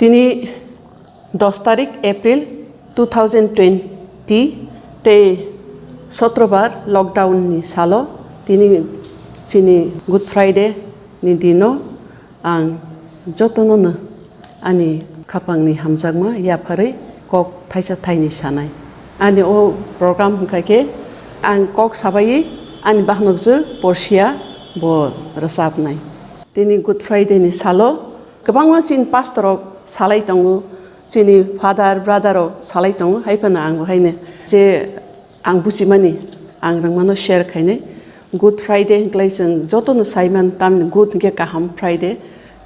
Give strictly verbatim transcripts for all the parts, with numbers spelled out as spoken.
Tini dos tarik April two thousand twenty tei sotrobar lockdown ni salo tini chini Good Friday ni dino ang jotono no ani khapang ni hamjakma yapharwi kok thaisa thaini sanai. Ani o program hwnkha khe ang kok sabai ani bahanokjwk porsia bo rwchapnai. Tini Good Friday ni salo kwbangma chini pastor rok salai tongo, chini father, brother rok salai tongo, hai phano ang bo haino je ang buchimani ang rwngmano share khainai. Good Friday hwnkhlai chwng jotono saiman, tamni good hwnkhe kaham, Friday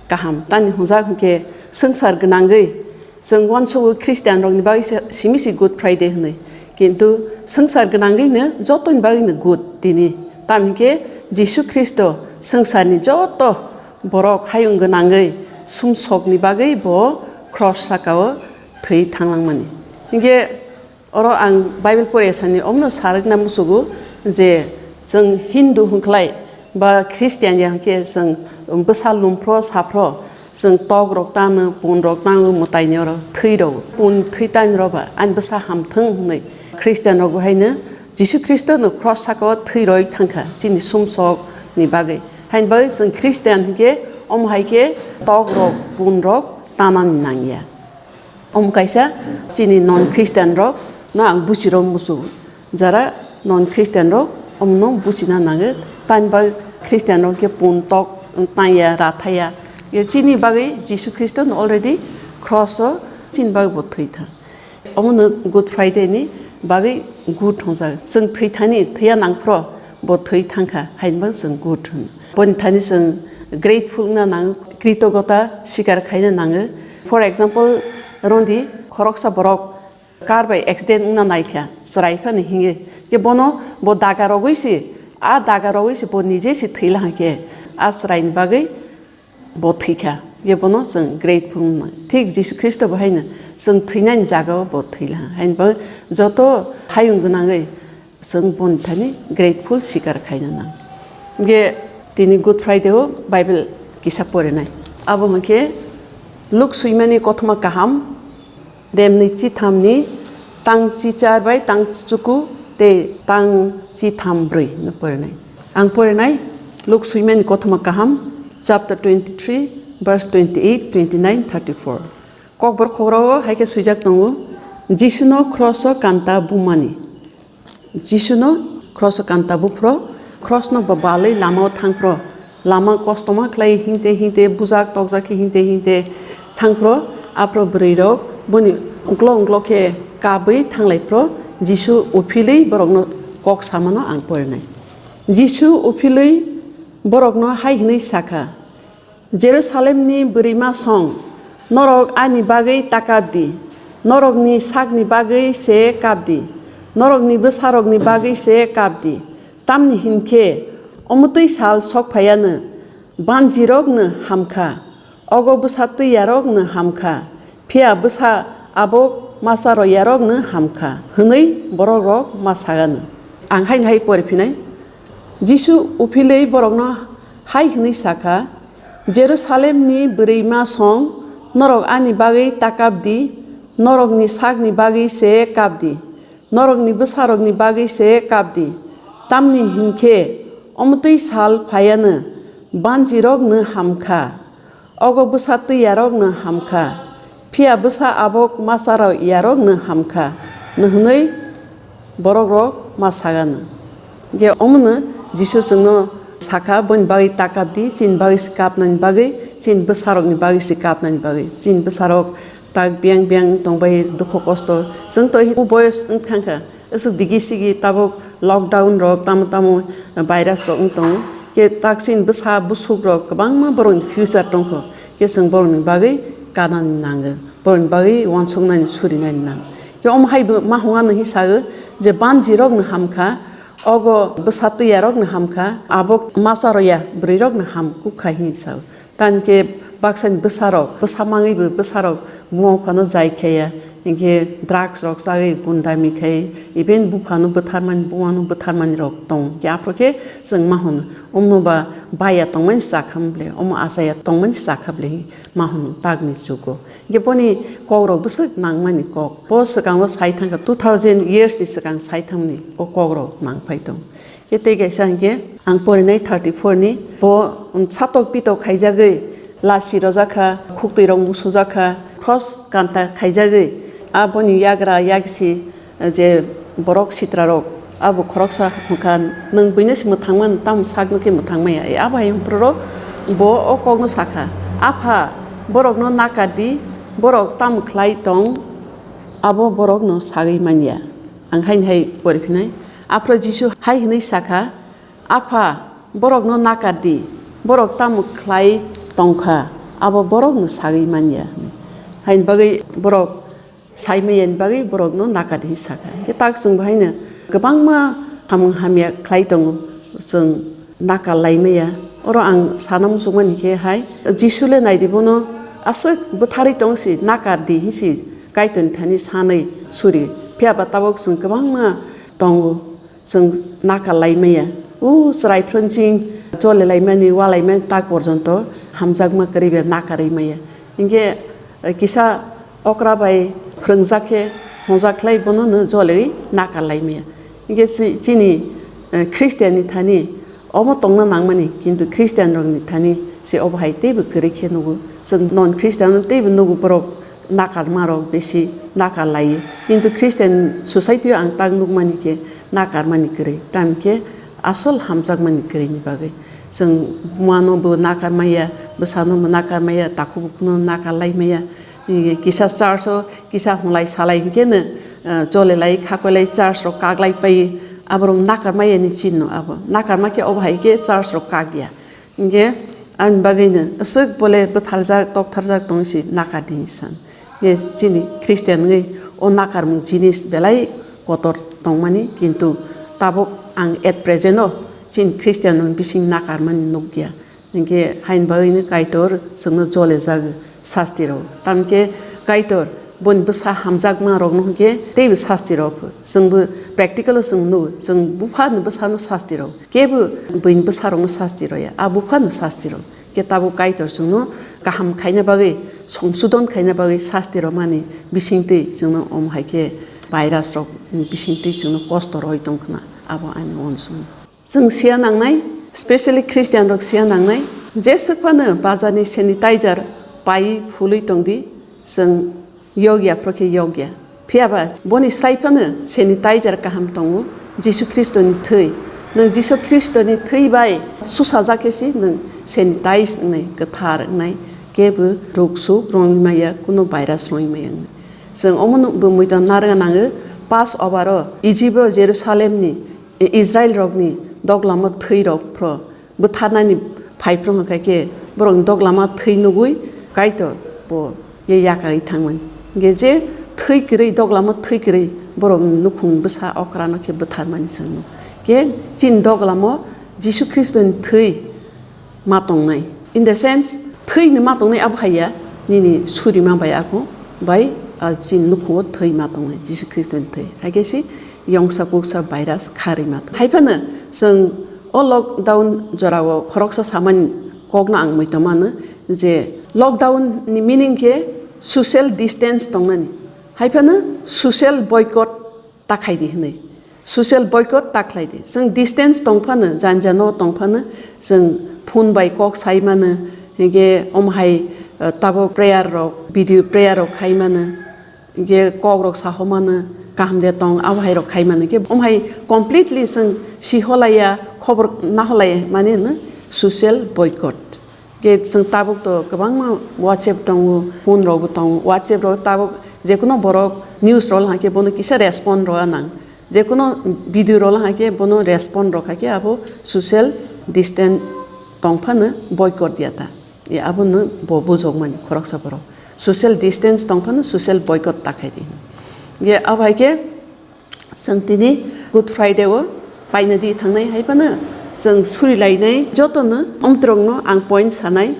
kaham, tamni hwnjak hwnkhe swngchar gwnangwi chwng uansukgo Christian rokni bagwi se simi se Good Friday hwnwi, kintu swngchar gwnangwino jotoni bagwino good tini, tamni hwnkhe Jisu Khristo swngcharni joto borok hayung gwnangwi sumsokni bagwi bo cross sakao thwi thanglangmani. Hinkhe oro ang Bible pore sani omno sarwkna musugo je chwng Hindu hwnkhlai ba Christian ya hwnkhe chwng bwsa lumphro saphro chwng tok rok tano, pun rok tano mwtaini oro thwi rw, pun thwi tani rw ba ani bwsa hamthwng hwnwi Christian rok bo haino Jisu Khristo no cross sakao thwi rwi thangkha chini sumsok ni bagwi. Haini bagwi chwng Christian hinkhe omo hai khe tok rok, pun rok tanani nangya. Omo kaisa chini non Christian rok no ang buchiro musu. Jara non Christian rok omo no buchina nango. Tani bagwi Christian rok khe pun tok tanya, rathaya. Ye chini bagwi Jisu Khristo no already cross o chini bagwi bo thwi tha. Omo no Good Friday ni bagwi good hwnjak. Chwng thwi thani, thwiya nangphro bo thwi thangkha, haini bagwi chwng good hwno. Boni thani chwng grateful wngna nango, kritogota sikar khaina nango. For example, rondi khoroksa borok car bai accident wngna naikha, chwrai phano hingwi. Khe bono bo daga rogwi se, a daga rogwi se bo nije se thwi laha khe, a chwraini bagwi bo thwikha, je bono chwng grateful wngna. Thik Jisu Khristo bo haino chwng thwinani jagao bo thwi laha. Haino bo joto hayung gwnangwi chwng boni thani grateful sikar khaina nang. Je tini Good Friday o Bible kisa porinai. Abo hwnkhe Luk swimani kothoma kaham, Remni chithamni tang chichar bai tang chuku tei tang chitham brwi no porinai. Ang porinai Luk swimani kothoma kaham, chapter twenty-three, verse twenty-eight, twenty-nine, thirty-four. Kokborok khokrok hai khe swijak tongo, Jisuno cross o kanta bumani. Jisuno cross o kanta buphro, cross no bo balwi lama o thangphro, lama kostoma khlai hingte hingte bujak tokjak khe hingte hingte thangphro, aphro bwrwi rok boni uklok uklok khe kabwi thanglaiphro, Jisu uphilwi borokno kok samano ang porinai. Jisu uphilwi borokno hai hwnwi sakha, Jerusalemni bwrwima song, norok ani bagwi ta kap di, norokni sakni bagwi se kap di, norokni bwsarokni bagwi se kap di, tamni hinkhe omotwi sal sok phaiya no, banjirok no ham kha, ogo bwsa twiyarok no ham kha, phiya bwsa abok masa royarok no ham kha, hwnwi borok rok ma sagano. Ang haino hai pori phinai, Jisu uphilwi borokno hai hwnwi sakha, Jerusalemni bwrwima song, norok ani bagwi ta kap di, norokni sakni bagwi se kap di, norokni bwsarokni bagwi se kap di, tamni hinkhe omotwi sal phaiya no, banjirok no ham kha, ogo bwsa twiyarok no ham kha, phiya bwsa abok masa royarok no ham kha, no hwnwi borok rok ma sagano. Ge omono Jisu chwngno sakha, boni bagwi ta kap di, chini bagwi se kapnani bagwi, chini bwsarokni bagwi se kapnani bagwi, chini bwsarok tak biyang biyang tongbai, dukho kosto. Chwng to u boyos wng thangkha, aswk digi sigi tabuk lockdown rok, tamo tamo virus rok wng tongo. Khe tak chini bwsa bwswk rok kwbangma borokni future tongkho. Khe chwng borokni bagwi kanani nango, borokni bagwi uansuknani surinani nango. Khe omo hai bo ma hwnga no hinwi sago je banjirok no ham kha, ogo bwsa twiyarok no ham kha, abo masa roya bwrwi rok no ham kuk kha hinwi sago. Tani khe baksani bwsarok, bwsa mangwi bo bwsarok buma buphano jai khaya, Hinkhe drugs rok chagwi gundami khai, even buphano bwtharmani, bumano bwtharmani rok tong. Hinkhe aphuru khe chwng ma hwno, omo ba baya tongmani chakhamble, omo achaya tongmani chakhamble ma hwno tagni jugo. Hinkhe boni kokrok bwswk nangmani kok. Bo swkango sai thangkha, two thousand years ni swkang sai thangmani o kokrok nang phai tong. Khe tei kaisa hinkhe ang porinai thirty four ni, bo, um, satok pitok khaijagwi lasi rojakha, khuktwi rok musujakha, cross kanta khaijagwi, aboni yagra yagsi, eh, je borok sitra rok, abo khoroksa hwnkha, "Nwng buino se mwthangmani, tamo sakno khe mwthangmaya?" Eh, abo hai hwnphru rok bo o kokno sakha, "Apha, borokno nakar di, borok tamo khlai tong, abo borokno sagwi manya." Ang haini hai pori phinai. Aphuru Jisu hai hwnwi sakha, "Apha, borokno nakar di, borok tamo khlai tongkha, abo borokno sagwi manya." Haini bagwi borok sai maya ni bagwi borokno nakar di sakha. Hinkhe tak chwngbo haino kwbangma samung hamya khlai tongo, chwng nakar lai maya. Oro ang sana muchungmani khe hai, Jisu le naidi bono aswk bwtharwi tong si, nakar di hinsi Kaitorni thani sanwi suri. Phiya ba tabuk chwng kwbangma tongo, chwng nakar lai maya. O chwrai phronjing jole lai mani, wa lai mani tak porjonto hamjakma kwrwi bai nakarwi maya. Hinkhe, eh, kisa okra bai phwrwngjak khe hwnjak khlai bono no jole nakar lai maya. Hinkhe chi-, chini, eh, Christian ni thani omo tongna nangmani, kintu Christian rokni thani se obo hai teibo kwrwi khe nugo. Chwng non Christian no teibo nugo, borok nakarma rok bisi nakar laio. Kintu Christian society o ang tak nukmani khe nakarmani kwrwi, tamo khe asol hamjakmani kwrwi ni bagwi. Chwng buma no bo nakar maya, bwsa no bo nakar maya, takhuk bukhuk no nakar lai maya. Kisa church o kisa hwnlai salai hinkhe no, eh, jole lai, khakoi lai, church rok kak lai pai, aborok nakar maya ni chin no abo. Nakar ma khe obo hai khe church rok kak ya. Hinkhe ani bagwi no aswk bole bwtharjak, toktharjak tong si nakar di san. Ye chini Christian wngwi o nakarmung jinis belai kotor tongmani, kintu tabuk ang at present o chini Christian rokni bising nakarmani nukya. Hinkhe haini bagwino Kaitor chwngno jole jago sasti rw. Tamkhe Kaitor boni bwsa hamjakma rokno hinkhe teibo sasti rw pho. Chwngbo practical o chwng nugo, chwng buphani bwsano sasti rw. Kebo buini bwsarokno sasti rw ya, a buphano sasti rw. Khe tabuk Kaitor chwngno kaham khaina bagwi, songsodon khaina bagwi sasti rwmani bisingtwi chwngno omo hai khe virus rokni bisingtwi chwngno kosto rwi tong khna, abo ani uansukmung. Chwng siya nangnai, specially Christian rok siya nangnai, jeswk phano bazar ni sanitizer pai phului tong di, chwng yog ya phro khe yog ya. Phiya ba boni sai phano sanitizer kaham tongo, Jisu Khristo ni thwi. Nwng Jisu Khristo ni thwi bai susa jak khe si nwng sanitize wngnai, kwthar wngnai, kebo ruk suk rwngwi maya, kuno virus rwngwi maya wngnai. Chwng omo no bo muitan narwkna nango, Passover o Egypt o Jerusalem ni Israel rokni doglamo thwi rok phro bwtharnani phai phro hwnkha khe borokni doglama thwi nugwi Kaitor bo ye yakarwi thangmani. Hinkhe je thwi kwrwi, doglamo thwi kwrwi borokni nukhung bwsa okrano khe bwtharmani chwngno. Khe chini doglamo Jisu Khristoni thwi ma tongnai. In the sense, thwi ni ma tongnai abo hai ya, nini surima bai ako bai, ah, chini nukhungo thwi ma tongnai, Jisu Khristoni thwi. Hai khe se yongsa kuksa virus kharwi ma tong. Hai phano chwng o lockdown jorao khoroksa samani kokno ang muitu mano je lockdown ni meaning khe social distance tongnani. Hai phano social boycott ta khai di hwnwi. Social boycott ta khlai di. Chwng distance tong phano, janja no tong phano, chwng phone bai kok sai mano, hinkhe omo hai, eh, tabuk prayer rok, video prayer rok khai mano, hinkhe kok rok saho mano, kaham de tong, abo hai rok khai mano. Hinkhe omo hai completely chwng si holaiya, khobor na holaiya mani hwno social boycott. Khe chwng tabuk to kwbangma WhatsApp tongo, phone rokbo tongo. WhatsApp rok tabuk jekuno borok news rok hwnkhe bono kisa respond rwna nang. Jekuno video rok hwnkhe bono respond rwkha khe abo social distance tong phano boycott ya ta. E abono bo bujokmani khoroksa borok. Social distance tong phano social boycott ta khai di. Ye abo hai khe Chwng tini Good Friday o paina di thangnai hai phano chwng suri lainai jotono omtrok no ang point sanai,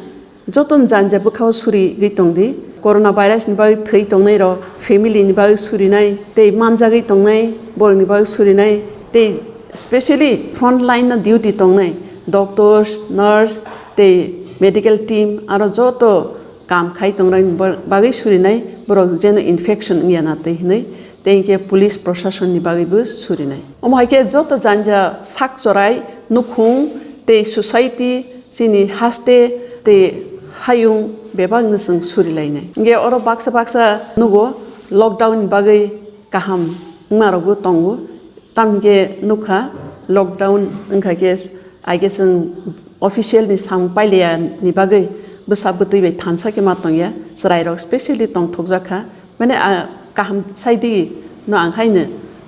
jotono janja bwkha o suri gwi tong di, Corona virus ni bagwi thwi tongnai rok, family ni bagwi surinai, tei manjagwi tongnai borok ni bagwi surinai, tei specially front line no duty tongnai doctors, nurse, tei medical team, aro joto kam khai tongnai ni bagwi surinai borok jeno infection wngya na tei hinwi, tei hinkhe police proshashan ni bagwi bo surinai. Omo hai khe joto janja sak chorai nukhung tei society, chini haste tei hayung bebakno chwng surilainai. Hinkhe oro baksa baksa nugo lockdown ni bagwi kaham wngmarokbo tongo. Tamni khe nukha, lockdown wngkha khe, aige chwng official ni samung pailiya ni bagwi bwsa bwtwi bai thansa khe ma tongya, chwrairok specially tongthokjak kha. Mane, ah, kaham saidi no ang haino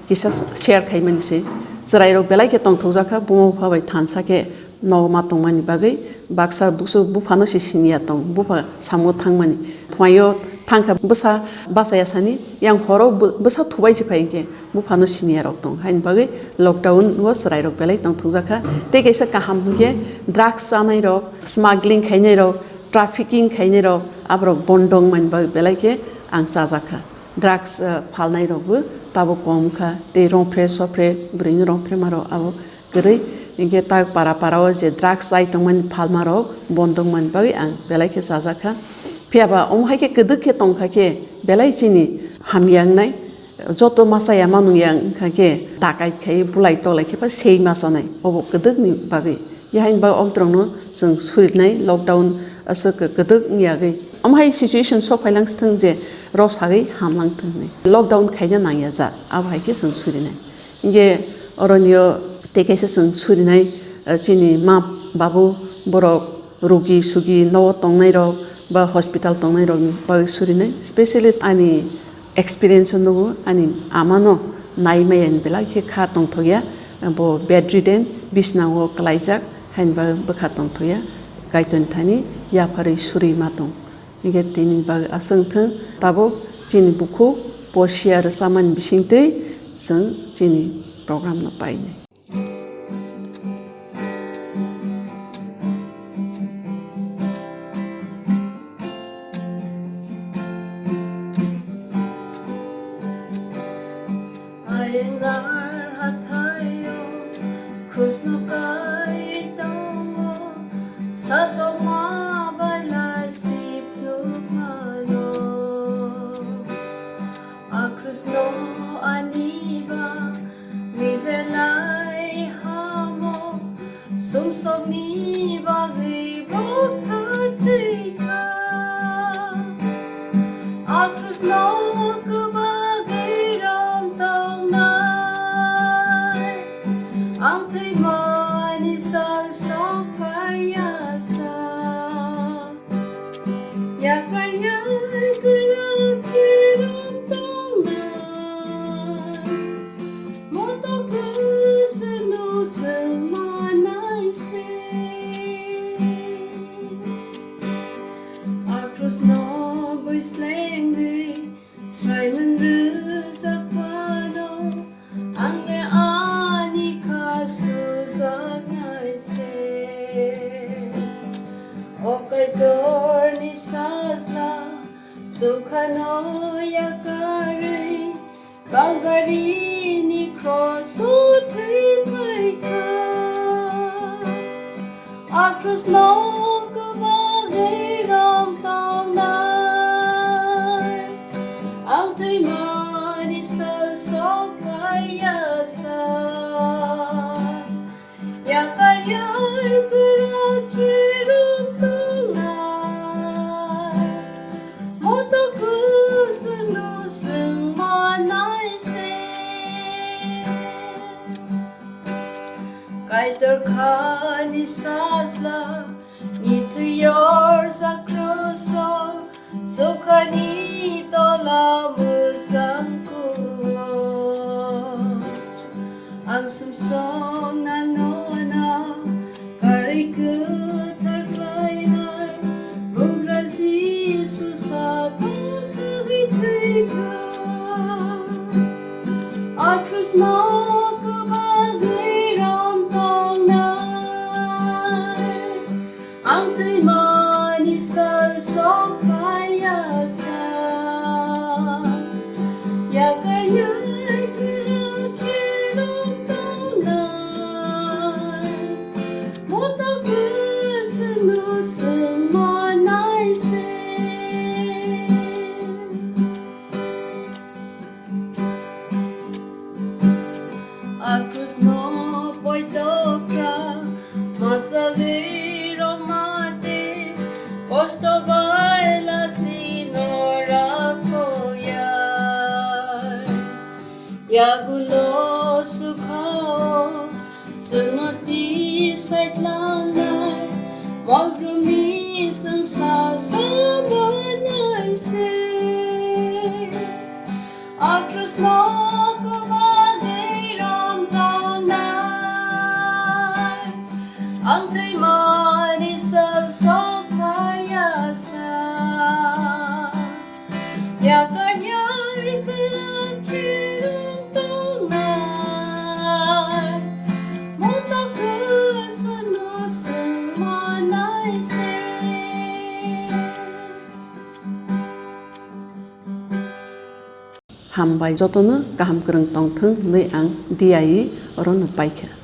kisa share khaimani se. Chwrairok belai khe tongthokjak kha, buma bupha bai thansa khe nogo ma tongmani bagwi. Baksa busu buphano se siniya tong, bupha samungo thangmani. Phuaio thangkha bwsa bachaya sani, yang horo bw-, bwsa thubai se phai hinkhe buphano siniya rok tong. Haini bagwi lockdown o chwrairok belai tongthokjak kha. Tei kaisa kaham hinkhe drugs chanai rok, smuggling khainai rok, trafficking khainai rok, aborok bondo wngmani bagwi belai khe ang chajak kha. Drugs, ah, phalnai rokbo tabuk kom kha, tei rongphre sophre bwrwini rongphre ma rok abo kwrwi. Hinkhe tak para para o je drugs chai tongmani phalma rok bondo wngmani bagwi ang belai khe chajak kha. Phiya ba omo hai khe kwdwk khe tong kha khe belai chini hamya wngnai. Joto ma chaya ma nungya wngkha khe dakait khai bulai tolai khe ba sei ma chanai, obo kwdwkni bagwi. Yahaini bagwi okdrokno chwng surinai lockdown aswk kwdwk wngya gwi. Omo hai situation sok phailang thwng je rw sagwi hamlang thwng hinwi. Lockdown khaina nangya jat, abo hai khe chwng surinai. Hinkhe oronio tei kaisa chwng surinai, eh, chini ma babu borok rugi sugi nogo tongnai rok ba hospital tongnai rokni bagwi surinai, specially ani experience o nugo, ani amano nai maya ni belai khe kha tongthokya, bo bedridden, bisnango kwlaijak, haini bagwi bwkha tongthokya, Kaitorni thani yapharwi surwi ma tong. Hinkhe tini bagwi aswk wngthwng, tabuk chini bukhuk posia rwchapmani bisingtwi chwng chini program no painai. Ayengar hathaio krusno kai tongo, satokma bai lai sipnuk mano. A krusno ani bagwi belai hamo, sumsokni bagwi buthar thwi kha. A krusno kwbagwi rom tongnai, ang thwimani sal sok phaiya sa. Yakar yakra khe rom tongnai, motok kwswrno swng manai se. A krusno bwslengwi sraimung rwjak phano, ang le ani kha sujaknai se. O Kaitorni sajla, chukhano yakarwi Kalvarini kroso thwi phai kha. A krusno kwbagwi rom tongnai, ang thwimani sal sok phaiya sa. Yakar yakra khe rom tongnai, motok kwswrno swng manai se. Kaitor khani sajla, ni thwi yorjak kroso, chukhani tola mwsang kuo. Ang sumsok nangno na karwi kwthar khlainai, bugra Jisu sa tokjagwi thwi kha. A krusno kwbagwi rom tongnai, ang thwimani sal Sokphaiyasa, yakarya kwrwng khe rwng tongnai, moto kwswngno swngmanai se. Akrusno poito kha, masagwi roma tei kosto bai lachino rakhoya. Yagulo sukhao chwngno tisai tlangnai, mol brumni chwngsa samanai se. Akrusno kwbangwi rom tongnai, ang twimani sal sokphaiyasa. Yakarya kwrwng khe rwng tongnai, moto kwswngno swngmanai se. Hambai, jotono kaham kwrwng tongthwng hwnwi ang diyawi orono paikha.